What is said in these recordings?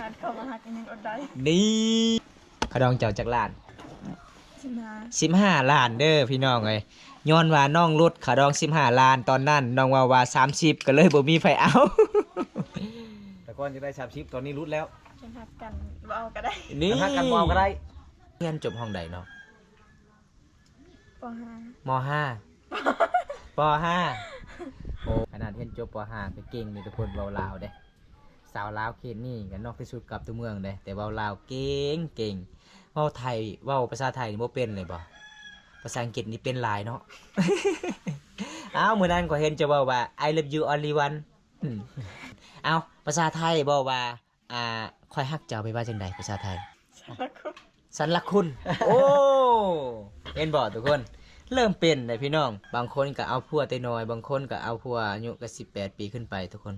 ການເຂົ້າມາຮັກຍັງອົດໄດ້. ນີ້ ຄ່າດອງເຈົ້າຈັກລ້ານ? ສິບຫ້າ ສິບຫ້າລ້ານເດີພີ່ນ້ອງເອີຍ. ຍ້ອນວ່ານ້ອງຫຼຸດຄ່າດອງສິບຫ້າລ້ານ ຕອນນັ້ນນ້ອງເວົ້າວ່າສາມສິບ ກໍເລີຍບໍ່ມີໃຜເອົາ. ແຕ່ກ່ອນຈະໄດ້ສາມສິບ ຕອນນີ້ຫຼຸດແລ້ວ. ຄັນຮັກກັນບໍ່ເອົາກໍໄດ້. ນີ້ ຄັນຮັກກັນບໍ່ເອົາກໍໄດ້. ຮຽນຈົບຫ້ອງໃດເນາະ? ປໍຫ້າ ມໍຫ້າ ປໍຫ້າ. ໂອ້ ຂະໜາດຮຽນຈົບປໍຫ້າກໍເກັ່ງເດ້ທຸກຄົນ ເວົ້າລາວເດ້. ສາວລາວເຂດນີ້ກໍນອກທີ່ສຸດກັບຕົວເມືອງເດ້ ແຕ່ເວົ້າລາວເກັ່ງໆ. ເວົ້າໄທ ເວົ້າພາສາໄທນີ້ບໍ່ເປັນເລີຍບໍ? ພາສາອັງກິດນີ້ເປັນຫຼາຍເນາະ. ອ້າວ ມື້ນັ້ນຂ້ອຍເຫັນເຈົ້າເວົ້າວ່າ I love you only one. ອືມ ເອົ້າ ພາສາໄທເວົ້າວ່າ ອ່າ ຂ້ອຍຮັກເຈົ້າ ແປວ່າຈັ່ງໃດພາສາໄທ? ສັນລະຄຸນ ສັນລະຄຸນ. ໂອ້ ເຫັນບໍ່ທຸກຄົນ? ເລີ່ມເປັນແລ້ວພີ່ນ້ອງ. ບາງຄົນກໍເອົາຜົວແຕ່ນ້ອຍ ບາງຄົນກໍເອົາຜົວອາຍຸກໍສິບແປດປີຂຶ້ນໄປທຸກຄົນ.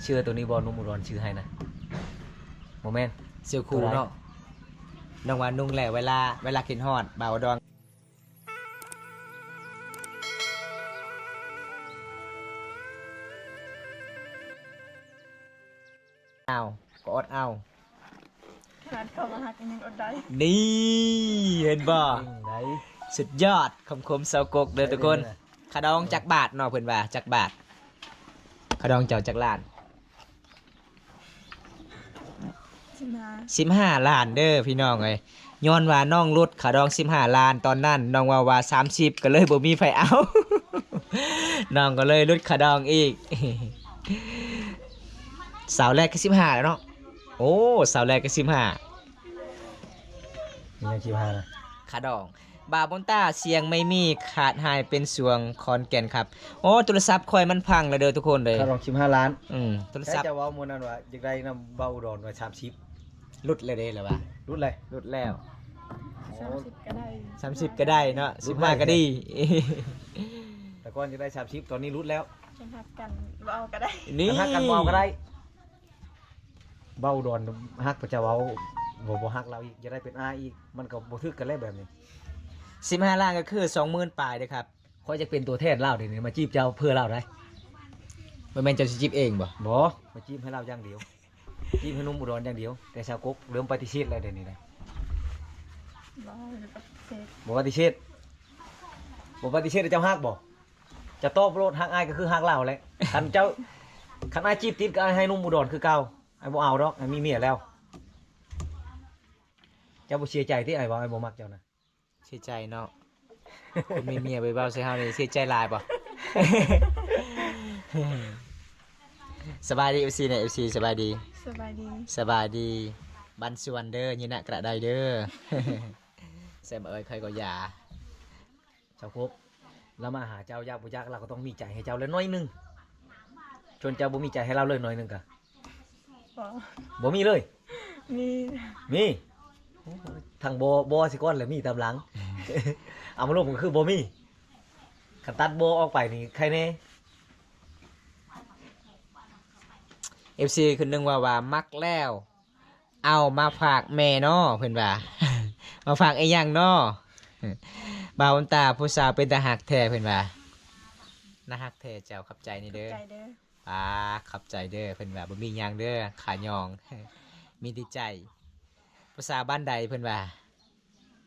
ເສື້ອໂຕນີ້ບໍ່ ໜຸ່ມອຸດອນຊື້ໃຫ້ນະ? ບໍ່ແມ່ນ ເສື້ອຄູ່ເນາະ. ນ້ອງວ່ານຸ່ງແຫຼະ ເວລາ ເວລາຄິດຮອດບ່າວດອງ. ອ້າວ ກໍອົດເອົາ. ຂະໜາດເຂົ້າມາຮັກຍັງອົດໄດ້. ນີ້ ເຫັນບໍ່? ເກັ່ງໃດ໋ ສຸດຍອດ ຄຳຄົມຊາວກົກເດີທຸກຄົນ. ຄ່າດອງຈັກບາດເນາະ ເພິ່ນວ່າຈັກບາດ? ຄ່າດອງເຈົ້າຈັກລ້ານ? ສິບຫ້າ ສິບຫ້າລ້ານເດີພີ່ນ້ອງເອີຍ. ຍ້ອນວ່ານ້ອງຫຼຸດຄ່າດອງສິບຫ້າລ້ານ ຕອນນັ້ນນ້ອງເວົ້າວ່າສາມສິບ ກໍເລີຍບໍ່ມີໃຜເອົາ. ນ້ອງກໍເລີຍຫຼຸດຄ່າດອງອີກ. ສາວແລກກໍສິບຫ້າແລ້ວເນາະ. ໂອ້ ສາວແລກກໍສິບຫ້າ ຍັງສິບຫ້ານະ ຄ່າດອງ. ບ່າວບຸນຕາ ສຽງໄມ່ມີ ຂາດຫາຍເປັນຊ່ວງ ຂອນແກ່ນຄັບ. ໂອ້ ໂທລະສັບຂ້ອຍມັນພັງແລ້ວເດີທຸກຄົນເດີ. ຄ່າດອງສິບຫ້າລ້ານ. ອືມ ໂທລະສັບ ເຈົ້າເວົ້າມື້ນັ້ນວ່າຢາກໄດ້ນຳບ່າວອຸດອນວ່າສາມສິບ ຫຼຸດແລ້ວເດ້ລະວ່າ ຫຼຸດແລ້ວ ຫຼຸດແລ້ວ. ໂອ້ ສາມສິບກໍໄດ້ ສາມສິບກໍໄດ້ເນາະ ສິບຫ້າກໍດີ. ແຕ່ກ່ອນຈະໄດ້ສາມສິບ ຕອນນີ້ຫຼຸດແລ້ວ. ຄັນຮັກກັນບໍ່ເອົາກໍໄດ້. ນີ້ ຄັນຮັກກັນບໍ່ເອົາກໍໄດ້. ເວົ້າດອນຮັກ ພະເຈົ້າເວົ້າ ບໍ່ ບໍ່ຮັກລາວອີກ ຈະໄດ້ເປັນອ້າຍອີກ ມັນກໍບໍ່ຖືກກັນແລ້ວແບບນີ້. ສິບຫ້າລ້ານກໍຄືສອງໝື່ນປາຍເດ້ຄັບ. ຂ້ອຍຈະເປັນຕົວແທນລາວເດນີ້ ມາຈີບເຈົ້າເພື່ອລາວໄດ໋. ບໍ່ແມ່ນເຈົ້າຊິຈີບເອງບໍ? ບໍ່ ມາຈີບໃຫ້ລາວຢ່າງດຽວ ຈີບໃຫ້ໜຸ່ມອຸດອນຢ່າງດຽວ. ແຕ່ຊາວກົກເລີ່ມປະຕິເສດແລ້ວເດນີ້ນະ. ບໍ່ ບໍ່ປະຕິເສດ ບໍ່ປະຕິເສດ ບໍ່ປະຕິເສດ ເຈົ້າຮັກບໍ່? ຈະຕອບໂລດ ຮັກອ້າຍກໍຄືຮັກລາວແຫຼະ. ຄັນເຈົ້າ ຄັນອ້າຍຈີບຕິດກໍອ້າຍໃຫ້ໜຸ່ມອຸດອນຄືເກົ່າ. ອ້າຍບໍ່ເອົາດອກ ອ້າຍມີເມຍແລ້ວ. ເຈົ້າບໍ່ເສຍໃຈຕິ ອ້າຍວ່າອ້າຍບໍ່ມັກເຈົ້ານະ? ເສຍໃຈເນາະ. ຄົນມີເມຍໄປເວົ້າໃສ່ເຮົານີ້ເສຍໃຈຫຼາຍບໍ່? ສະບາຍດີ ເອັຟຊີ ແດ່ ເອັຟຊີ ສະບາຍດີ. ສະບາຍດີ ສະບາຍດີ. ບັນຊວນເດີ ຍິນນະກະດາໄດເດີ. ແຊມເອີຍ ໃຄກໍຢ່າ. ຊາວກົກ ລາວມາຫາເຈົ້າ ຢາກບໍ່ຢາກ ລາວກໍຕ້ອງມີໃຈໃຫ້ເຈົ້າແຫຼະໜ້ອຍໜຶ່ງ. ສ່ວນເຈົ້າບໍ່ມີໃຈໃຫ້ລາວເລີຍໜ້ອຍໜຶ່ງກະ? ບໍ່ ບໍ່ມີເລີຍ. ມີ ມີ. ໂອ້ຍ ທັງບໍ່ ບໍ່ຊິກ່ອນ ແລ້ວມີຕາມຫຼັງ. ເອົາມາລົມກໍຄືບໍ່ມີ. ຄັນຕັດບໍ່ອອກໄປນີ້ໃຄແນ່. ເອັຟຊີ ຄົນໜຶ່ງວ່າ ວ່າມັກແລ້ວ ເອົາມາຝາກແມ່ເນາະ ເພິ່ນວ່າ. ມາຝາກອີ່ຫຍັງເນາະ? ບ່າວບຸນຕາ ຜູ້ສາວເປັນຕາຮັກແທ້ ເພິ່ນວ່າ. ໜ້າຮັກແທ້ເຈົ້າ ຂອບໃຈນີ້ເດີ. ຂອບໃຈເດີ. ອາ ຂອບໃຈເດີ ເພິ່ນວ່າ. ບໍ່ມີຫຍັງເດີ ຂາຍອງ ມີແຕ່ໃຈ. ຜູ້ສາວບ້ານໃດ? ເພິ່ນວ່າ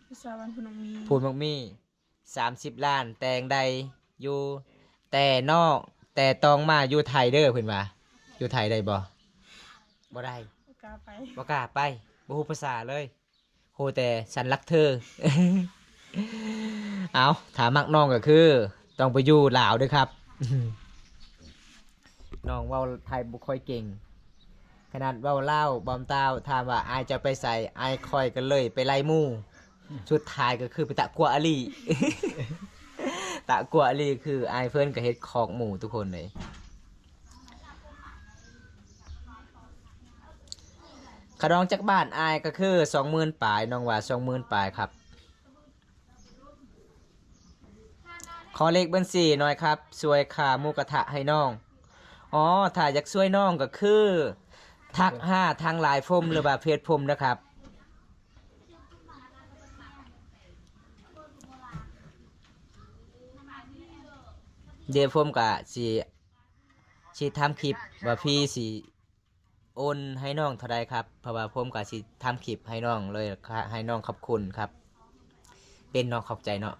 ຜູ້ສາວບ້ານໂພນໝາກມີ. ໂພນໝາກມີ. ສາມສິບລ້ານ ແຕ່ງໄດ້ຢູ່ ແຕ່ນອກ ແຕ່ຕ້ອງມາຢູ່ໄທເດີ ເພິ່ນວ່າ. ຢູ່ໄທໄດ້ບໍ່? ບໍ່ໄດ້ ບໍ່ກ້າໄປ ບໍ່ກ້າໄປ ບໍ່ຮູ້ພາສາເລີຍ ຮູ້ແຕ່ສັນລັກເທີ. ເອົາ ຖ້າມັກນ້ອງກໍຄືຕ້ອງໄປຢູ່ລາວເດີຄັບ. ນ້ອງເວົ້າໄທບໍ່ຄ່ອຍເກັ່ງ ຂະໜາດເວົ້າລາວ ບ່າວຕາວ ຖາມວ່າ ອ້າຍເຈົ້າໄປໃສ? ອ້າຍຂ້ອຍກໍເລີຍໄປໄລ່ໝູ່ ສຸດທ້າຍກໍຄືໄປຕະກົວອາລີ. ຕະກົວອາລີຄືອ້າຍເພິ່ນກໍເຮັດຄອກໝູ່ທຸກຄົນເລີຍ. ຄ່າດອງຈັກບາດ? ອ້າຍກໍຄືສອງໝື່ນປາຍ ນ້ອງວ່າສອງໝື່ນປາຍຄັບ. ຂໍເລກບັນຊີໜ້ອຍຄັບ ຊ່ວຍຄ່າໝູກະທະໃຫ້ນ້ອງ. ອໍ ຖ້າຢາກຊ່ວຍນ້ອງກໍຄື ທັກຫາທາງລາຍໂຟມ ຫຼືວ່າເຟສໂຟມນະຄັບ. ດຽວໂຟມກະຊິ ຊິທຳຄລິບວ່າພີ່ຊິ ໂອນໃຫ້ນ້ອງເທົ່າໃດຄັບ? ເພາະວ່າຜົມກໍຊິທຳຄລິບໃຫ້ນ້ອງເລີຍ ໃຫ້ນ້ອງຂອບຄຸນຄັບ. ເປັນເນາະ ຂອບໃຈເນາະ.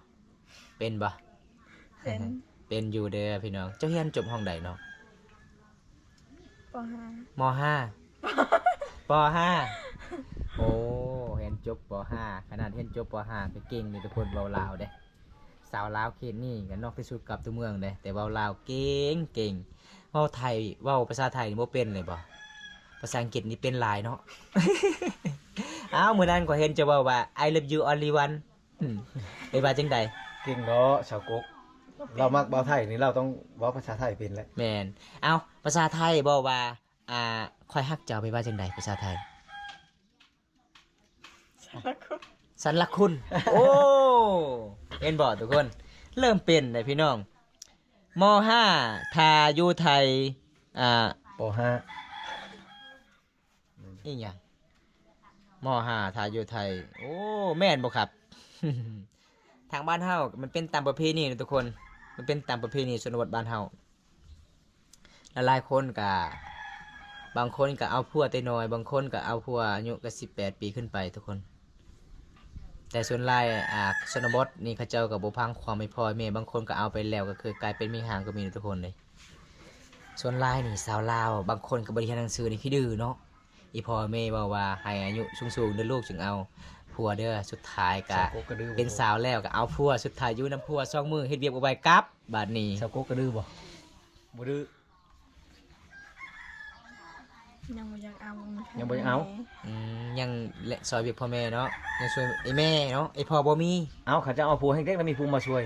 ເປັນບໍ່? ເປັນ ເປັນຢູ່ເດີພີ່ນ້ອງ. ເຈົ້າຮຽນຈົບຫ້ອງໃດເນາະ? ປໍຫ້າ ມໍຫ້າ ປໍຫ້າ. ໂອ້ ຮຽນຈົບປໍຫ້າ ຂະໜາດຮຽນຈົບປໍຫ້າກໍເກັ່ງເດ້ທຸກຄົນ ເວົ້າລາວເດ້. ສາວລາວເຂດນີ້ກໍນອກທີ່ສຸດກັບຕົວເມືອງເດ້ ແຕ່ເວົ້າລາວເກັ່ງໆ. ເວົ້າໄທ ເວົ້າພາສາໄທນີ້ບໍ່ເປັນເລີຍບໍ່? ພາສາອັງກິດນີ້ເປັນຫຼາຍເນາະ. ອ້າວ ມື້ນັ້ນຂ້ອຍເຫັນເຈົ້າເວົ້າວ່າ I love you only one. ອືມ ເປັນວ່າຈັ່ງໃດ? ເກັ່ງເນາະ ສາວກົກ. ລາວມັກເວົ້າໄທນີ້ ລາວຕ້ອງເວົ້າພາສາໄທເປັນແຫຼະ. ແມ່ນ. ເອົ້າ ພາສາໄທເວົ້າວ່າ ອ່າ ຂ້ອຍຮັກເຈົ້າ ແປວ່າຈັ່ງໃດ ພາສາໄທ? ສັນລະຄຸນ ສັນລະຄຸນ. ໂອ້ ເຫັນບໍ່ທຸກຄົນ? ເລີ່ມເປັນແລ້ວພີ່ນ້ອງ. ມໍຫ້າ ຖ້າຢູ່ໄທ ອ່າ ປໍຫ້າ ອີຫຍັງ? ມໍຫ້າ ຖ້າຢູ່ໄທ. ໂອ້ ແມ່ນບໍ່ຄັບ? ທາງບ້ານເຮົາມັນເປັນຕາມປະເພນີນະທຸກຄົນ ມັນເປັນຕາມປະເພນີຊົນນະບົດບ້ານເຮົາ. ຫຼາຍໆຄົນກະ ບາງຄົນກະເອົາຜົວແຕ່ນ້ອຍ ບາງຄົນກະເອົາຜົວອາຍຸກະສິບແປດປີຂຶ້ນໄປທຸກຄົນ. ແຕ່ສ່ວນຫຼາຍ ອ່າ ຊົນນະບົດນີ້ເຂົາເຈົ້າກະບໍ່ຟັງຄວາມໃຫ້ພໍ່ໃຫ້ແມ່ ບາງຄົນກະເອົາໄປແລ້ວກະຄືກາຍເປັນແມ່ຮ້າງກໍມີທຸກຄົນເດ້. ສ່ວນຫຼາຍນີ້ສາວລາວບາງຄົນກໍບໍ່ໄດ້ຮຽນໜັງສືນີ້ ຂີ້ດື້ເນາະ. ອີພໍ່ແມ່ເວົ້າວ່າໃຫ້ອາຍຸສູງໆເດີລູກຈຶ່ງເອົາຜົວເດີ ສຸດທ້າຍກະເປັນສາວແລ້ວກະເອົາຜົວ ສຸດທ້າຍຢູ່ນຳຜົວສອງມື້ ເຮັດວຽກບໍ່ໄຫວກັບບາດນີ້. ສາວກົກກະດື້ບໍ່? ບໍ່ດື້. ຍັງບໍ່ຢາກເອົາ ຍັງບໍ່ຢາກເອົາ. ອືມ ຍັງແລະ ຊ່ອຍວຽກພໍ່ແມ່ເນາະ ຍັງຊ່ວຍໄອ້ແມ່ເນາະ ໄອ້ພໍ່ບໍ່ມີ. ເອົາ ຄັນຈະເອົາຜົວແຮງເດັກລະມີຜູ້ມາຊ່ວຍ.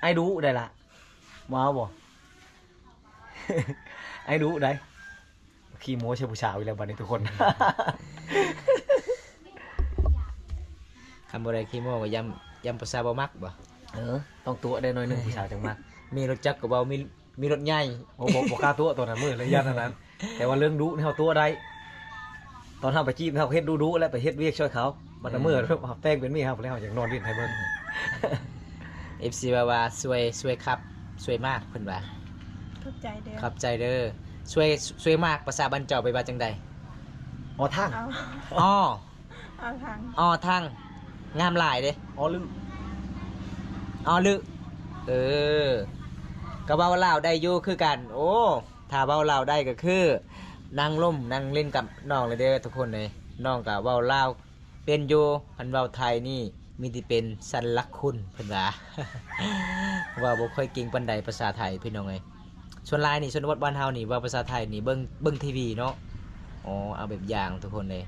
ອ້າຍດຸໄດ໋ລະ ບໍ່ເອົາບໍ່? ອ້າຍດຸໄດ໋. ຂີ້ໂມ້ໃສ່ຜູ້ສາວອີກແລ້ວບາດນີ້ທຸກຄົນ. ຄັນບໍ່ໄດ້ຂີ້ໂມ້ກໍຢ້ານ ຢ້ານຜູ້ສາວບໍ່ມັກບໍ່? ເອີ ຕ້ອງຕົວະໄດ້ໜ້ອຍໜຶ່ງ ຜູ້ສາວຈັ່ງມັກ. ມີລົດຈັກກໍເວົ້າ ມີ ມີລົດໃຫຍ່. ໂອ້ ບໍ່ ບໍ່ກ້າຕົວະຕອນນັ້ນ ມື້ລະຢ້ານອັນນັ້ນ. ແຕ່ວ່າເລື່ອງດຸນີ້ເຮົາຕົວະໄດ້. ຕອນເຮົາໄປຈີບເຮົາເຮັດດຸໆ ແລ້ວໄປເຮັດວຽກຊ່ວຍເຂົາ. ບັດເມື່ອເຮົາແຕ່ງເປັນເມຍເຮົາແລ້ວ ເຮົາຢາກນອນຫຼິ້ນໃຫ້ເບິ່ງ. ເອັຟຊີ ວ່າ ວ່າຊ່ວຍ ຊ່ວຍຄັບ ຊ່ວຍມາກ ເພິ່ນວ່າ. ຂອບໃຈເດີ ຂອບໃຈເດີ. ຊ່ວຍ ຊ່ວຍມາກ ພາສາບ້ານເຈົ້າໄປວ່າຈັ່ງໃດ? ອໍທັງ. ອໍ ອໍທັງ ງາມຫຼາຍເດ້. ອໍລຶ ອໍລຶ. ເອີ ກໍເວົ້າລາວໄດ້ຢູ່ຄືກັນ. ໂອ້ ຖ້າເວົ້າລາວໄດ້ກໍຄືນັ່ງລົມນັ່ງຫຼິ້ນກັບນ້ອງເລີຍເດີທຸກຄົນເອີຍ. ນ້ອງກໍເວົ້າລາວເປັນຢູ່ ຄັນເວົ້າໄທນີ້ມີແຕ່ເປັນສັນລະຄຸນ ເພິ່ນວ່າ. ເວົ້າບໍ່ຄ່ອຍເກັ່ງປານໃດພາສາໄທພີ່ນ້ອງເອີຍ. ສ່ວນຫຼາຍນີ້ຊົນນະບົດບ້ານເຮົານີ້ເວົ້າພາສາໄທນີ້ ເບິ່ງ ເບິ່ງທີວີເນາະ. ອໍ ເອົາແບບຢ່າງທຸກຄົນເອີຍ.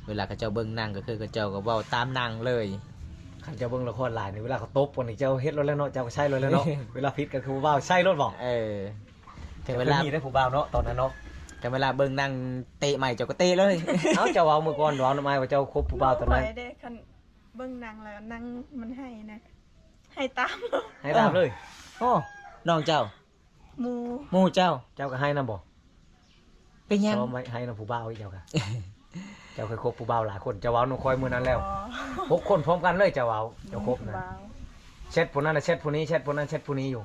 ເວລາເຂົາເຈົ້າເບິ່ງໜັງກໍຄືເຂົາເຈົ້າກໍເວົ້າຕາມໜັງເລີຍ. ຄັນເຈົ້າເບິ່ງລະຄອນຫຼາຍນີ້ ເວລາເຂົາຕົບກັນນີ້ ເຈົ້າເຮັດໂລດແລ້ວເນາະ ເຈົ້າກໍໃຊ້ໂລດແລ້ວເນາະ. ເວລາຜິດກໍຄືເວົ້າໃຊ້ໂລດບໍ່? ເອີ ເຖິງເວລາມີໄດ້ຜູ້ບ່າວເນາະ ຕອນນັ້ນເນາະ. ເຖິງເວລາເບິ່ງໜັງເຕະໃໝ່ ເຈົ້າກໍເຕະເລີຍ. ເອົ້າ ເຈົ້າເວົ້າມື້ກ່ອນ ເວົ້ານຳອ້າຍວ່າເຈົ້າຄົບຜູ້ບ່າວຕອນນັ້ນ. ຂ້ອຍເດ້ ຄັນເບິ່ງໜັງແລ້ວ ໜັງມັນໄຫ້ນະ ໄຫ້ຕາມ ໄຫ້ຕາມເລີຍ. ໂອ້ ນ້ອງເຈົ້າ ໝູ່ ໝູ່ເຈົ້າ ເຈົ້າກໍໄຫ້ນຳບໍ່? ເປັນຫຍັງ? ຊອມໄວ້ ໄຫ້ນຳຜູ້ບ່າວອີກ ເຈົ້າກໍ. ເຈົ້າເຄີຍຄົບຜູ້ບ່າວຫຼາຍຄົນ ເຈົ້າເວົ້ານຳຂ້ອຍມື້ນັ້ນແລ້ວ. ອໍ ຫົກຄົນພ້ອມກັນເລີຍ ເຈົ້າເວົ້າ ເຈົ້າຄົບນະ. ແຊັດຜູ້ນັ້ນແຊັດຜູ້ນີ້ ແຊັດຜູ້ນັ້ນແຊັດຜູ້ນີ້ຢູ່.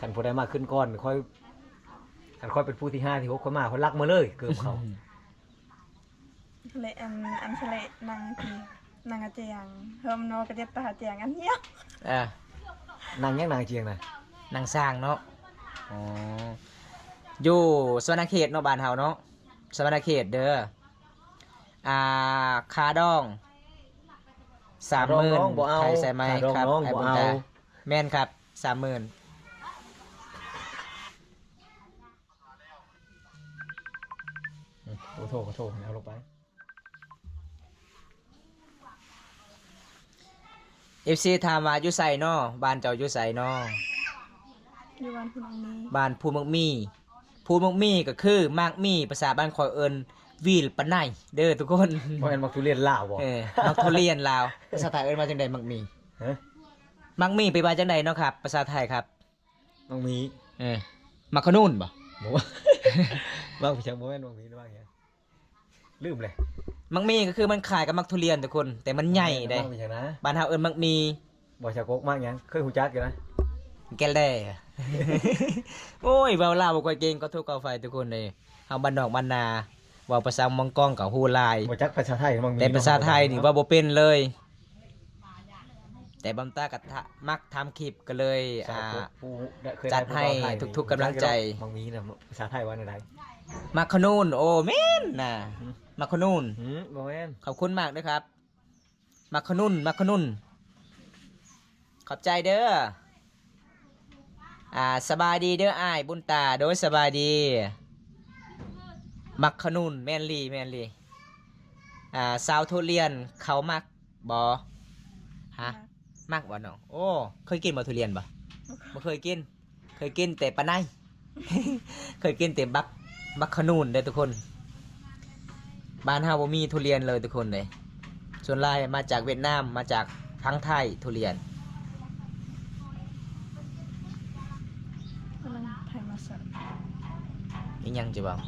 ຄັນຜູ້ໃດມາຂຶ້ນກ່ອນຂ້ອຍ ຄັນຂ້ອຍເປັນຜູ້ທີຫ້າທີຫົກ ຂ້ອຍມາ ຂ້ອຍລັກໝົດເລີຍເກີບເຂົາ. ເລະ ອັນ ອັນສະເລະນາງທີ່ ນາງອາຈຽງ ເຮີມໂນກະເຈັດຕາອາຈຽງອັນຫຽວ. ເອີ ນາງຫຍັງ ນາງອາຈຽງນະ? ນາງຊ້າງເນາະ. ອໍ ຢູ່ສະຫວັນນະເຂດເນາະ ບ້ານເຮົາເນາະ ສະຫວັນນະເຂດເດີ. ອ່າ ຄ່າດອງ ສາມໝື່ນ ຄ່າດອງນ້ອງບໍ່ເອົາ ໄທສາຍໄໝ ຄ່າດອງ ຄັບ ນ້ອງ ໄອ້ ບໍ່ເອົາ ບຸນຕາ. ແມ່ນຄັບ ສາມໝື່ນ. ອືມ ໂທ ໂທ ເອົາລົງໄປ. ເອັຟຊີ ຖາມວ່າຢູ່ໃສນໍ? ບ້ານເຈົ້າຢູ່ໃສນໍ? ຢູ່ບ້ານພູໝາກມີ. ບ້ານພູໝາກມີ. ພູໝາກມີກໍຄືໝາກມີ ພາສາບ້ານຂ້ອຍເອີ້ນຫວີລປາໄນເດີທຸກຄົນ. ບໍ່ແມ່ນໝາກທຸລຽນລາວບໍ່? ເອີ ໝາກທຸລຽນລາວ. ພາສາໄທເອີ້ນວ່າຈັ່ງໃດ ໝາກມີ? ຮະ? ໝາກມີໄປວ່າຈັ່ງໃດນໍຄັບ ພາສາໄທຄັບ? ໝາກມີ. ເອີ ໝາກຂະໜູນບໍ່? ບໍ່ ໝາກຫຍັງ ບໍ່ແມ່ນໝາກມີ ໝາກຫຍັງ ລືມເລີຍ. ໝາກມີກໍຄືມັນຄ້າຍກັບໝາກທຸລຽນທຸກຄົນ ແຕ່ມັນໃຫຍ່ເດ້. ໝາກຫຍັງນະ? ບ້ານເຮົາເອີ້ນໝາກມີ. ບໍ່ ຊາວກົກ ໝາກຫຍັງ? ເຄີຍຮູ້ຈັກຢູ່ນະ ແກແລ. ໂອ້ຍ ເວົ້າລາວບໍ່ຄ່ອຍເກັ່ງ ຂໍໂທດຂໍອະໄພທຸກຄົນເດ້. ເຮົາບ້ານນອກບ້ານນາ ເວົ້າພາສາເມືອງກອງກໍຮູ້ຫຼາຍ ບໍ່ຈັກພາສາໄທ ແຕ່ພາສາໄທນີ້ເວົ້າບໍ່ເປັນເລີຍ. ແຕ່ບຳຕາກໍທະ ມັກທຳຄລິບ ກໍເລີຍ ອ່າ ຈັດໃຫ້ທຸກໆກຳລັງໃຈ. ມັກມີນະ ພາສາໄທວ່າແນວໃດ? ມັກຂະນູນ. ໂອ້ ແມ່ນນະ ຫືມ ມັກຂະນູນ. ຫືມ ບໍ່ແມ່ນ. ຂອບຄຸນມາກເດີຄັບ. ໝາກຂະໜຸ່ນ ໝາກຂະໜຸ່ນ ຂອບໃຈເດີ. ອ່າ ສະບາຍດີເດີອ້າຍບຸນຕາ. ໂດຍ ສະບາຍດີ. ໝາກຂະໜຸ່ນ ແມ່ນຫຼີ ແມ່ນຫຼີ. ອ່າ ຊາວທຸລຽນເຂົາມັກບໍ່? ຮະ ມັກ ມັກບໍ່ນ້ອງ? ໂອ້ ເຄີຍກິນບໍ່ທຸລຽນບໍ່? ບໍ່ເຄີຍ ບໍ່ເຄີຍກິນ. ເຄີຍກິນແຕ່ປາໄນ ເຄີຍກິນແຕ່ບັກ ບັກຂະໜູນເດ້ທຸກຄົນ. ບ້ານເຮົາບໍ່ມີທຸລຽນເລີຍທຸກຄົນເດ້. ສ່ວນຫຼາຍມາຈາກຫວຽດນາມ ມາຈາກຝັ່ງໄທ ທຸລຽນ. ກຳລັງໄທມາສອນ ອີຫຍັງຈະເວົ້າ?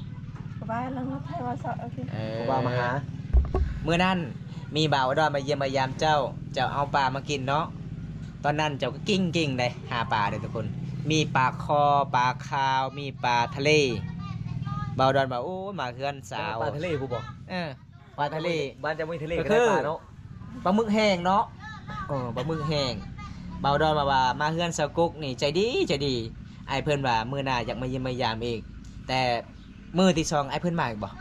ກໍວ່າລັງລົດໄທມາສອນ. ໂອເຄ ເອີ ກໍວ່າມາຫາ. ມື້ນັ້ນມີບ່າວອຸດອນມາຢ້ຽມມາຢາມເຈົ້າ ເຈົ້າເອົາປາມາກິນເນາະ. ຕອນນັ້ນເຈົ້າກໍເກັ່ງໆເດ້ ຫາປາເດ້ທຸກຄົນ. ມີປາຄໍ ປາຂາວ ມີປາທະເລ. ບ່າວອຸດອນວ່າ ໂອ້ຍ ມາເຮືອນສາວ ປາທະເລພຸ້ນບໍ? ເອີ ປາທະເລ. ບ້ານເຈົ້າມີທະເລກໍ ກໍຄື ໄດ້ປາເນາະ ປາໝຶກແຫ້ງເນາະ. ເອີ ປາໝຶກແຫ້ງ. ບ່າວອຸດອນວ່າ ວ່າມາເຮືອນສາວກົກນີ້ໃຈດີ ໃຈດີ. ອ້າຍເພິ່ນວ່າມື້ໜ້າຢາກມາຢ້ຽມມາຢາມອີກ ແຕ່ ມື້ທີສອງອ້າຍເພິ່ນມາອີກບໍ່?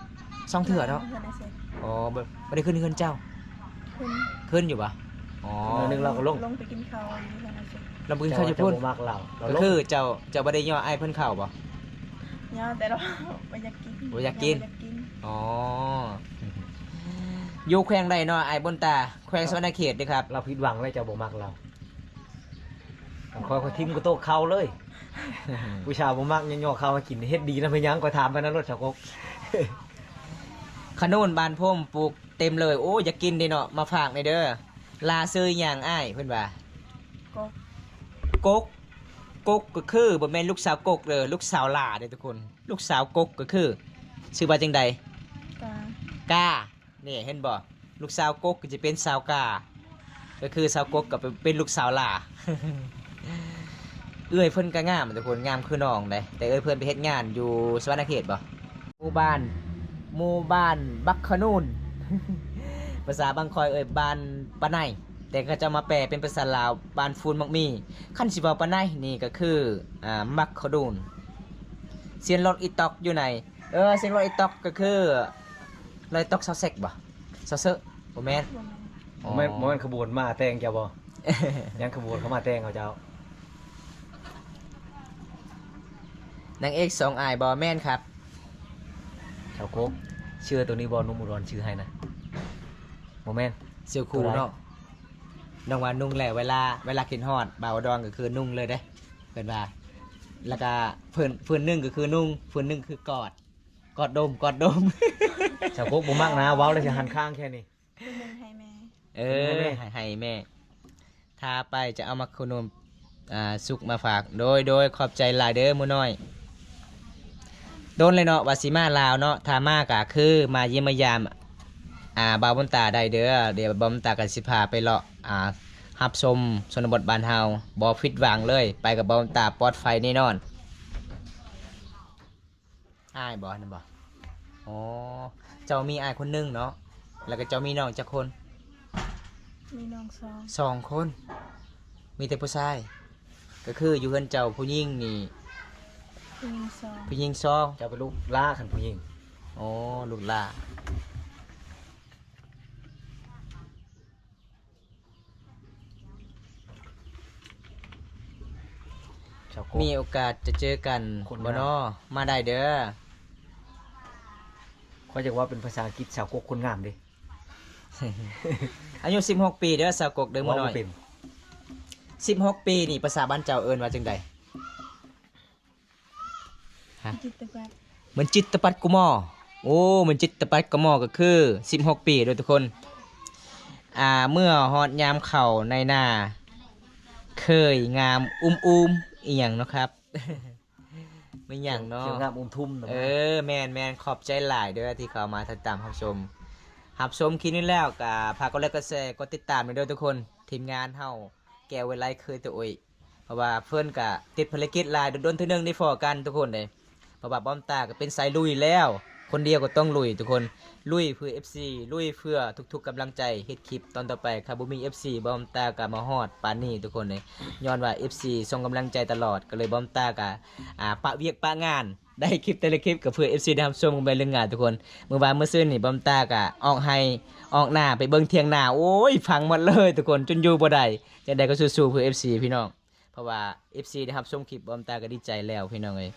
ສອງເທື່ອເນາະ. ອໍ ບໍ່ ບໍ່ໄດ້ຂຶ້ນເຮືອນເຈົ້າ? ຂຶ້ນ ຂຶ້ນຢູ່ບໍ່? ອໍ ມື້ໜຶ່ງລາວກໍລົງ ລົງໄປກິນເຂົ້າຢູ່ເຮືອນອ້າຍເພິ່ນ. ລົງໄປກິນເຂົ້າຢູ່ພຸ້ນ. ເຈົ້າບໍ່ມັກລາວ ກໍຄືເຈົ້າ ເຈົ້າບໍ່ໄດ້ຍໍອ້າຍເພິ່ນເຂົ້າບໍ່? ຍໍ ແຕ່ລາວບໍ່ຢາກກິນ. ບໍ່ຢາກກິນ. ບໍ່ຢາກກິນ. ອໍ ຢູ່ແຂວງໃດເນາະອ້າຍບຸນຕາ? ແຂວງສະຫວັນນະເຂດເດ້ຄັບ. ລາວຜິດຫວັງແລ້ວ ເຈົ້າບໍ່ມັກລາວ. ຄັນຂ້ອຍ ຂ້ອຍຖິ້ມກະໂຕກເຂົ້າເລີຍ. ຜູ້ສາວບໍ່ມັກ ຍໍເຂົ້າໃຫ້ກິນ ເຮັດດີນຳເຮັດຫຍັງ? ຂ້ອຍຖາມປານນັ້ນໂລດ ສາວກົກ. ຂະໜູນບ້ານຜົມປູກເຕັມເລີຍ. ໂອ້ ຢາກກິນເດ້ເນາະ ມາຝາກແດ່ເດີ. ລາຊື່ຫຍັງອ້າຍ? ເພິ່ນວ່າ ກົກ. ກົກ ກົກກໍຄືບໍ່ແມ່ນລູກສາວກົກເດີ ລູກສາວຫຼ້າເດ້ທຸກຄົນ. ລູກສາວກົກກໍຄືຊື່ວ່າຈັ່ງໃດ? ກາ ກາ. ນີ້ເຫັນບໍ່? ລູກສາວກົກກໍຈະເປັນສາວກາ ກໍຄືສາວກົກກໍເປັນ ເປັນລູກສາວຫຼ້າ. ເອື້ອຍເພິ່ນກໍງາມທຸກຄົນ ງາມຄືນ້ອງເດ້. ແຕ່ເອື້ອຍເພິ່ນໄປເຮັດງານຢູ່ສະຫວັນນະເຂດບໍ່? ໝູ່ບ້ານ ໝູ່ບ້ານບັກຂະນູນ. ພາສາບ້ານຂ້ອຍເອີ້ນບ້ານປາໄນ ແຕ່ເຂົາເຈົ້າມາແປເປັນພາສາລາວ ບ້ານຟູນໝາກມີ. ຄັນຊິເວົ້າປາໄນນີ້ກໍຄື ອ່າ ໝາກຂະນູນ. ສຽງລົດອີຕ໊ອກຢູ່ໃນ ເອີ ສຽງລົດອີຕ໊ອກກໍຄື ລົດອີຕ໊ອກຊາວເຊັກບໍ່? ຊາວເຊາະ ບໍ່ແມ່ນ. ບໍ່ແມ່ນ. ອໍ ບໍ່ແມ່ນ ບໍ່ແມ່ນຂະບວນມາແຕ່ງເຈົ້າບໍ່? ຍັງຂະບວນເຂົ້າມາແຕ່ງເອົາເຈົ້າ. ນາງເອກສອງອ້າຍບໍ່? ແມ່ນຄັບ. ສາວກົກ ເສື້ອໂຕນີ້ບໍ່? ໜຸ່ມອຸດອນຊື້ໃຫ້ນະ. ບໍ່ແມ່ນ ເສື້ອຄູ່ເນາະ. ນ້ອງວ່ານຸ່ງແຫຼະ ເວລາ ເວລາຄິດຮອດບ່າວອຸດອນກໍຄືນຸ່ງເລີຍເດ້ ເພິ່ນວ່າ. ແລ້ວກະເພິ່ນ ເພິ່ນໜຶ່ງກໍຄືນຸ່ງ ເພິ່ນໜຶ່ງຄືກອດ ກອດດົມ ກອດດົມ. ສາວກົກບໍ່ມັກນະ ເວົ້າແລ້ວຊິຫັນຂ້າງແຄ່ນີ້. ຜູ້ໜຶ່ງໃຫ້ແມ່. ເອີ ໃຫ້ແມ່ ໃຫ້ ໃຫ້ແມ່. ຖ້າໄປຈະເອົາໝາກຂະໜູນ ອ່າ ສຸກມາຝາກ. ໂດຍ ໂດຍ ຂອບໃຈຫຼາຍເດີໝູ່ນ້ອຍ. ດົນແລ້ວເນາະວ່າຊິມາລາວເນາະ. ຖ້າມາກະຄືມາຢ້ຽມມາຢາມ ອ່າ ບ່າວບຸນຕາໄດ້ເດີ. ດຽວບ່າວບຸນຕາກໍຊິພາໄປເລາະ ອ່າ ຮັບຊົມຊົນນະບົດບ້ານເຮົາ. ບໍ່ຜິດຫວັງເລີຍ ໄປກັບບ່າວບຸນຕາປອດໄພແນ່ນອນ. ອ້າຍບໍ່ ນັ້ນບໍ່? ອໍ ເຈົ້າມີອ້າຍຄົນໜຶ່ງເນາະ. ແລ້ວກໍເຈົ້າມີນ້ອງຈັກຄົນ? ມີນ້ອງສອງ ສອງຄົນ. ມີແຕ່ຜູ້ຊາຍ? ກໍຄືຢູ່ເຮືອນເຈົ້າຜູ້ຍິງນີ້ ຜູ້ຍິງສອງ ຜູ້ຍິງສອງ. ເຈົ້າເປັນລູກຫຼ້າຄັນຜູ້ຍິງ. ອໍ ລູກຫຼ້າ. ສາວກົກ ມີໂອກາດຈະເຈີກັນບໍ່ນໍ? ມາໄດ້ເດີ. ຂ້ອຍຢາກເວົ້າເປັນພາສາອັງກິດ ສາວກົກຄົນງາມເດ້. ອາຍຸສິບຫົກປີເດີ ສາວກົກເດີໝູ່ນ້ອຍ. ເວົ້າບໍ່ເປັນ. ສິບຫົກປີນີ້ພາສາບ້ານເຈົ້າເອີ້ນວ່າຈັ່ງໃດ? ຮະ? ຈິດຕະປັດ ມັນຈິດຕະປັດກຸມໍ. ໂອ້ ມັນຈິດຕະປັດກຸມໍກໍຄືສິບຫົກປີເດີທຸກຄົນ. ອ່າ ເມື່ອຮອດຍາມເຂົ້າໃນນາ ເຄີຍງາມອຸ້ມໆ ອີຫຍັງເນາະຄັບ? ແມ່ນຫຍັງເນາະ? ເຄີຍງາມອຸ້ມທຸ່ມນະ. ເອີ ແມ່ນໆ ຂອບໃຈຫຼາຍເດີທີ່ເຂົ້າມາຕິດຕາມຮັບຊົມ. ຮັບຊົມຄລິບນີ້ແລ້ວກໍຝາກກົດໄລກ໌ ກົດແຊ ກົດຕິດຕາມເດີທຸກຄົນ. ທີມງານເຮົາ ແກ້ວເວໄລ ເຄີຍໂຕໂອຍ ເພາະວ່າເພິ່ນກະຕິດພາລະກິດຫຼາຍ ດົນໆເທື່ອໜຶ່ງໄດ້ພໍ້ກັນທຸກຄົນເດ້. ເພາະວ່າບອມຕາກໍເປັນສາຍລຸຍແລ້ວ ຄົນດຽວກໍຕ້ອງລຸຍທຸກຄົນ ລຸຍເພື່ອເອັຟຊີ ລຸຍເພື່ອທຸກໆກຳລັງໃຈ ເຮັດຄລິບຕອນຕໍ່ໄປ ຖ້າບໍ່ມີເອັຟຊີ ບອມຕາກໍບໍ່ຮອດປານນີ້ທຸກຄົນເອີຍ ຍ້ອນວ່າເອັຟຊີສົ່ງກຳລັງໃຈຕະຫຼອດ ກໍເລີຍບອມຕາກໍ ອ່າ ປະວຽກປະງານ ໄດ້ຄລິບແຕ່ລະຄລິບກໍເພື່ອເອັຟຊີໄດ້ຮັບຊົມກັນໄປເລື່ອງງານທຸກຄົນ ມື້ວານມື້ຊືນນີ້ບອມຕາກໍອອກໄຮ່ອອກນາ ໄປເບິ່ງຖຽງນາ ໂອ້ຍ ພັງໝົດເລີຍທຸກຄົນ ຈົນຢູ່ບໍ່ໄດ້ ຈັ່ງໃດກໍສູ້ໆເພື່ອເອັຟຊີພີ່ນ້ອງ ເພາະວ່າເອັຟຊີໄດ້ຮັບຊົມຄລິບບອມຕາກໍດີໃຈແລ້ວພີ່ນ້ອງເອີຍ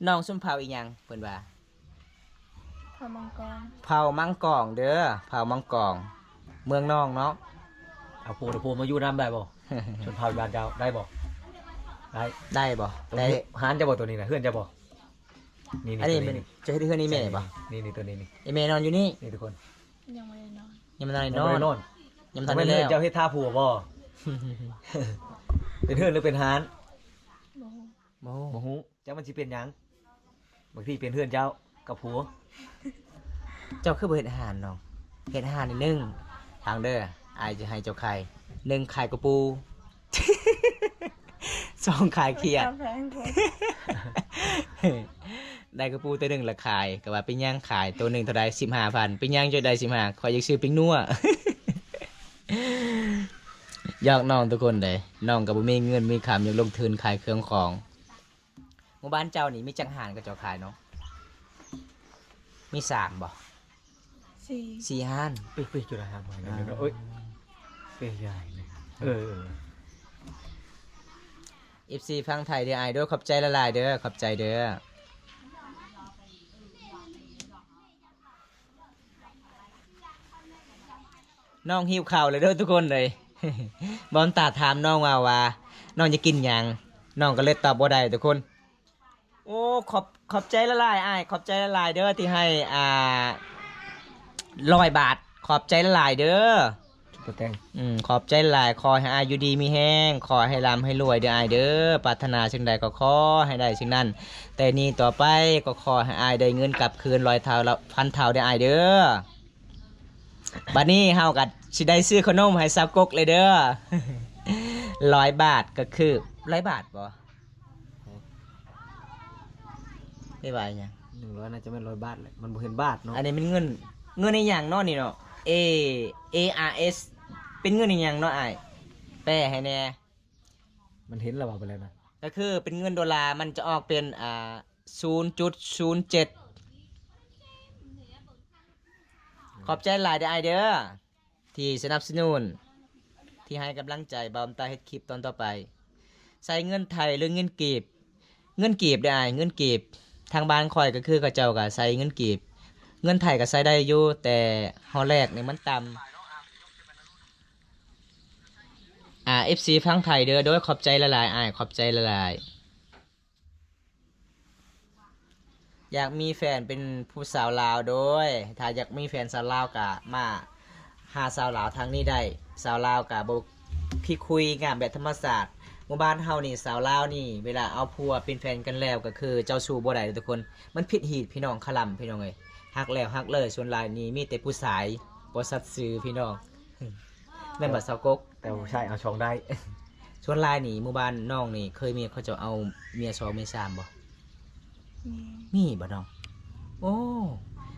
ນ້ອງຊົນເຜົ່າອີ່ຫຍັງ ເພິ່ນວ່າ ເຜົ່າມັງກອງ ເຜົ່າມັງກອງເດີ ເຜົ່າມັງກອງ ເມືອງນອງເນາະ ເອົາຜົວເອົາຜົວມາຢູ່ນຳໄດ້ບໍ່? ຊົນເຜົ່າບ້ານເຈົ້າໄດ້ບໍ່? ໄດ້ ໄດ້ບໍ່? ໄດ້ ເຮືອນເຈົ້າບໍ່ ໂຕນີ້ນະ ເຮືອນເຈົ້າບໍ່? ນີ້ ອັນນີ້ແມ່ນ ເຈົ້າເຮັດເຮືອນໃຫ້ແມ່ບໍ່? ນີ້ ນີ້ ໂຕນີ້ນີ້ ອີ່ແມ່ນອນຢູ່ນີ້ ນີ້ທຸກຄົນ ຍັງບໍ່ໄດ້ນອນ ຍັງບໍ່ທັນໄດ້ນອນ ຍັງບໍ່ທັນໄດ້ນອນ ຍັງບໍ່ທັນໄດ້ແລ້ວ ເຈົ້າເຮັດທ່າຜົວບໍ່? ເປັນເຮືອນຫຼືເປັນຮ້ານ? ບໍ່ຮູ້ ບໍ່ຮູ້ ບໍ່ຮູ້ ຈັກມັນຊິເປັນຫຍັງ ບາງທີເປັນເຮືອນເຈົ້າກັບຜົວ ເຈົ້າຄືບໍ່ເຮັດອາຫານນ້ອງ ເຮັດອາຫານໜຶ່ງ ຟັງເດີ ອ້າຍຈະໃຫ້ເຈົ້າຂາຍ ໜຶ່ງຂາຍກະປູ ສອງຂາຍຂຽດ ໄດ້ກະປູໂຕໜຶ່ງລະຂາຍ ກໍວ່າເປັນຫຍັງຂາຍໂຕໜຶ່ງເທົ່າໃດ ສິບຫ້າພັນ ເປັນຫຍັງຈັ່ງໄດ້ສິບຫ້າ ຂ້ອຍຢາກຊື້ປີ້ງນົວ ຢອກນ້ອງທຸກຄົນເດ້ ນ້ອງກໍບໍ່ມີເງິນມີຄຳ ຢາກລົງທຶນຂາຍເຄື່ອງຂອງ ໝູ່ບ້ານເຈົ້ານີ້ມີຈັກຮ້ານເຂົາເຈົ້າຂາຍເນາະ? ມີສາມບໍ່? ສີ່ ສີ່ຮ້ານ ເປັນ ເປັນຈຸດຮ້ານ ເອີຍ ເປັນໃຫຍ່ເລີຍ ເອີ ເອັຟຊີຝັ່ງໄທເດີອ້າຍເດີ ຂອບໃຈຫຼາຍໆເດີ ຂອບໃຈເດີ. ນ້ອງຫິວເຂົ້າແລ້ວເດີທຸກຄົນເອີຍ ບອມຕາຖາມນ້ອງວ່າ ວ່ານ້ອງຢາກກິນຫຍັງ ນ້ອງກໍເລີຍຕອບບໍ່ໄດ້ທຸກຄົນ. ໂອ້ ຂອບ ຂອບໃຈຫຼາຍໆອ້າຍ ຂອບໃຈຫຼາຍໆເດີທີ່ໃຫ້ ອ່າ ຮ້ອຍບາດ ຂອບໃຈຫຼາຍໆເດີ. ຊຸບເປີແຕງ ອືມ ຂອບໃຈຫຼາຍ ຂໍໃຫ້ອ້າຍຢູ່ດີມີແຮງ ຂໍໃຫ້ລ່ຳໃຫ້ລວຍເດີອ້າຍເດີ ປາດຖະໜາສິ່ງໃດກໍຂໍໃຫ້ໄດ້ສິ່ງນັ້ນ ແຕ່ນີ້ຕໍ່ໄປກໍຂໍໃຫ້ອ້າຍໄດ້ເງິນກັບຄືນຮ້ອຍເທົ່າ ພັນເທົ່າເດີອ້າຍເດີ. ບັດນີ້ເຮົາກໍຊິໄດ້ຊື້ຂະໜົມໃຫ້ສາວກົກເລີຍເດີ ຮ້ອຍບາດ ກໍຄື ຮ້ອຍບາດບໍ່? ເອີ້ຍ ວ່າອີ່ຫຍັງ? ໜຶ່ງຮ້ອຍໜ້າຈະແມ່ນຮ້ອຍບາດແຫຼະ ມັນບໍ່ເຫັນບາດເນາະ. ອັນນີ້ແມ່ນເງິນ ເງິນອີ່ຫຍັງເນາະນີ້ເນາະ? ເອ ເອ ອາ ເອສ ເປັນເງິນອີ່ຫຍັງເນາະອ້າຍ? ແປໃຫ້ແດ່. ມັນເຫັນແລ້ວວ່າໄປແລ້ວນະ ກໍຄືເປັນເງິນໂດລາ ມັນຈະອອກເປັນ ອ່າ ສູນຈຸດສູນເຈັດ. ຂອບໃຈຫຼາຍເດີອ້າຍເດີ ທີ່ສະໜັບສະໜູນ ທີ່ໃຫ້ກຳລັງໃຈບ່າວຕາເຮັດຄລິບຕອນຕໍ່ໄປ. ໃຊ້ເງິນໄທ ຫຼື ເງິນກີບ? ເງິນກີບເດີອ້າຍ ເງິນກີບ. ທາງບ້ານຂ້ອຍກໍຄືເຂົາເຈົ້າກໍໃຊ້ເງິນກີບ ເງິນໄທກໍໃຊ້ໄດ້ຢູ່ ແຕ່ເຮົາແລກນີ້ມັນຕ່ຳ. ອາ ເອັຟຊີຝັ່ງໄທເດີ ໂດຍ ຂອບໃຈຫຼາຍໆອ້າຍ ຂອບໃຈຫຼາຍໆ. ຢາກມີແຟນເປັນຜູ້ສາວລາວໂດຍ ຖ້າຢາກມີແຟນສາວລາວກະມາຫາສາວລາວທາງນີ້ໄດ້ ສາວລາວກະບໍ່ຂີ້ຄຸຍ ງາມແບບທຳມະຊາດ. ໝູ່ບ້ານເຮົານີ້ ສາວລາວນີ້ ເວລາເອົາຜົວເປັນແຟນກັນແລ້ວ ກໍຄືເຈົ້າຊູ້ບໍ່ໄດ້ເດີທຸກຄົນ ມັນຜິດຮີດພີ່ນ້ອງ ຄະລຳພີ່ນ້ອງເອີຍ ຮັກແລ້ວຮັກເລີຍ. ສ່ວນຫຼາຍນີ້ມີແຕ່ຜູ້ຊາຍບໍ່ສັດຊື່ພີ່ນ້ອງ. ແມ່ນບໍ່ສາວກົກ? ແຕ່ຜູ້ຊາຍເອົາຊ່ອງໄດ້. ສ່ວນຫຼາຍນີ້ ໝູ່ບ້ານນ້ອງນີ້ ເຄີຍມີເຂົາເຈົ້າເອົາເມຍສອງເມຍສາມບໍ່? ມີ ມີບໍ່ນ້ອງ? ໂອ້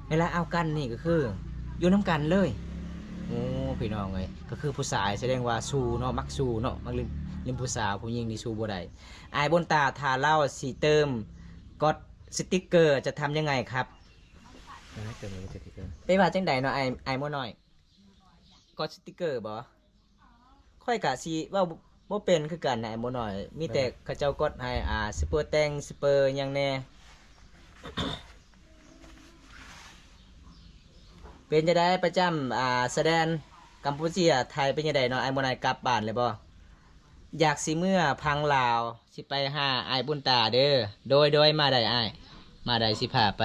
ເວລາເອົາກັນນີ້ກໍຄືຢູ່ນຳກັນເລີຍ. ໂອ້ ພີ່ນ້ອງເອີຍ ກໍຄືຜູ້ຊາຍສະແດງວ່າຊູ້ເນາະ ມັກຊູ້ເນາະ ມັກຫຼິ້ນ ຫຼິ້ນຜູ້ສາວ ຜູ້ຍິງນີ້ສູ້ບໍ່ໄດ້. ອ້າຍບຸນຕາ ຖ້າລາວຊິເຕີມ ກົດສະຕິກເກີ ຈະທຳຍັງໄງຄັບ? ເອີ ເຕີມສະຕິກເກີ ໄປວ່າຈັ່ງໃດເນາະ ອ້າຍ ອ້າຍໝໍນ້ອຍ? ກົດສະຕິກເກີບໍ? ຂ້ອຍກະຊິເວົ້າບໍ່ເປັນຄືກັນນະ ອ້າຍໝໍນ້ອຍ ມີແຕ່ເຂົາເຈົ້າກົດໃຫ້ ອ່າ ຊຸບເປີແຕງ ຊຸບເປີຫຍັງແດ່. ເປັນຈັ່ງໃດ ປະຈຳ ອ່າ ຊາຍແດນກຳປູເຈຍ ໄທ ເປັນຈັ່ງໃດເນາະ ອ້າຍໝໍນ້ອຍ ກັບບ້ານແລ້ວບໍ່? ຢາກຊິເມືອພັງລາວ ຊິໄປຫາອ້າຍບຸນຕາເດີ. ໂດຍ ໂດຍ ມາໄດ້ອ້າຍ ມາໄດ້ ຊິພາໄປ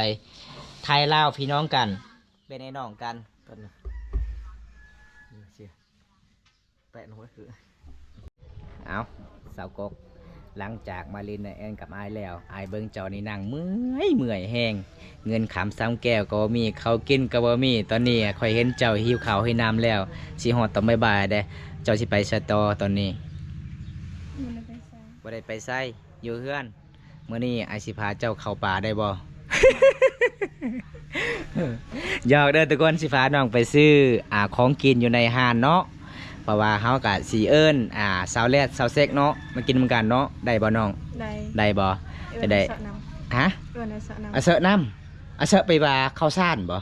ໄທລາວພີ່ນ້ອງກັນ ເປັນໄອ້ນ້ອງກັນ. ແປະໜ້ອຍຄື ເອົ້າ ສາວກົກ ຫຼັງຈາກມາຫຼິ້ນແອນກັບອ້າຍແລ້ວ ອ້າຍເບິ່ງເຈົ້ານີ້ນັ່ງເມື່ອຍ ເມື່ອຍແຮງ ເງິນຄຳຊຳແກ້ວກໍບໍ່ມີ ເຂົ້າກິນກໍບໍ່ມີ. ຕອນນີ້ຂ້ອຍເຫັນເຈົ້າຫິວເຂົ້າຫິວນ້ຳແລ້ວ ຊິຮອດຕອນບ່າຍໆແດ່ ເຈົ້າຊິໄປໃສຕໍ່ຕອນນີ້? ບໍ່ໄດ້ໄປໃສ ບໍ່ໄດ້ໄປໃສ ຢູ່ເຮືອນ. ມື້ນີ້ອ້າຍຊິພາເຈົ້າເຂົ້າປ່າໄດ້ບໍ່? ຫຍອກເດີທຸກຄົນ, ຊິພານ້ອງໄປຊື້ ອ່າ ຂອງກິນຢູ່ໃນຮ້ານເນາະ, ເພາະວ່າເຮົາກະຊິເອີ້ນ ອ່າ ສາວແລດ ສາວເຊັກເນາະ ມາກິນນຳກັນເນາະ, ໄດ້ບໍ່ນ້ອງ? ໄດ້ ໄດ້ບໍ່? ເອີ້ນ ຈະໄດ້ ອາເຊາະນຳ ຮະ? ເອີ້ນ ອາເຊາະນຳ ອາເຊາະນຳ ອາເຊາະແປວ່າເຂົ້າສານບໍ່?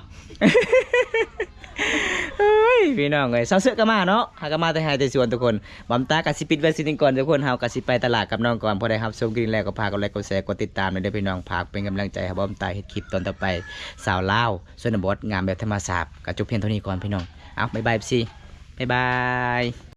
ເອີຍ ພີ່ນ້ອງເອີຍ, ສາວເຊາະກະມາເນາະ, ຫາກະມາແຕ່ໄຮ່ແຕ່ສວນທຸກຄົນ. ບອມຕາກະຊິປິດໄວ້ສ່ຳນີ້ກ່ອນທຸກຄົນ, ເຮົາກະຊິໄປຕະຫຼາດກັບນ້ອງກ່ອນ. ຜູ້ໃດຮັບຊົມຄລິບນີ້ແລ້ວກໍຝາກກົດໄລກ໌ ກົດແຊ ກົດຕິດຕາມແດ່ເດີພີ່ນ້ອງ, ຝາກເປັນກຳລັງໃຈໃຫ້ບອມຕາເຮັດຄລິບຕອນຕໍ່ໄປ. ສາວລາວຊົນນະບົດ ງາມແບບທຳມະຊາດ ກະຈົບພຽງເທົ່ານີ້ກ່ອນພີ່ນ້ອງ. ເອົ້າ ບາຍບາຍ ເອັຟຊີ ບາຍບາຍ.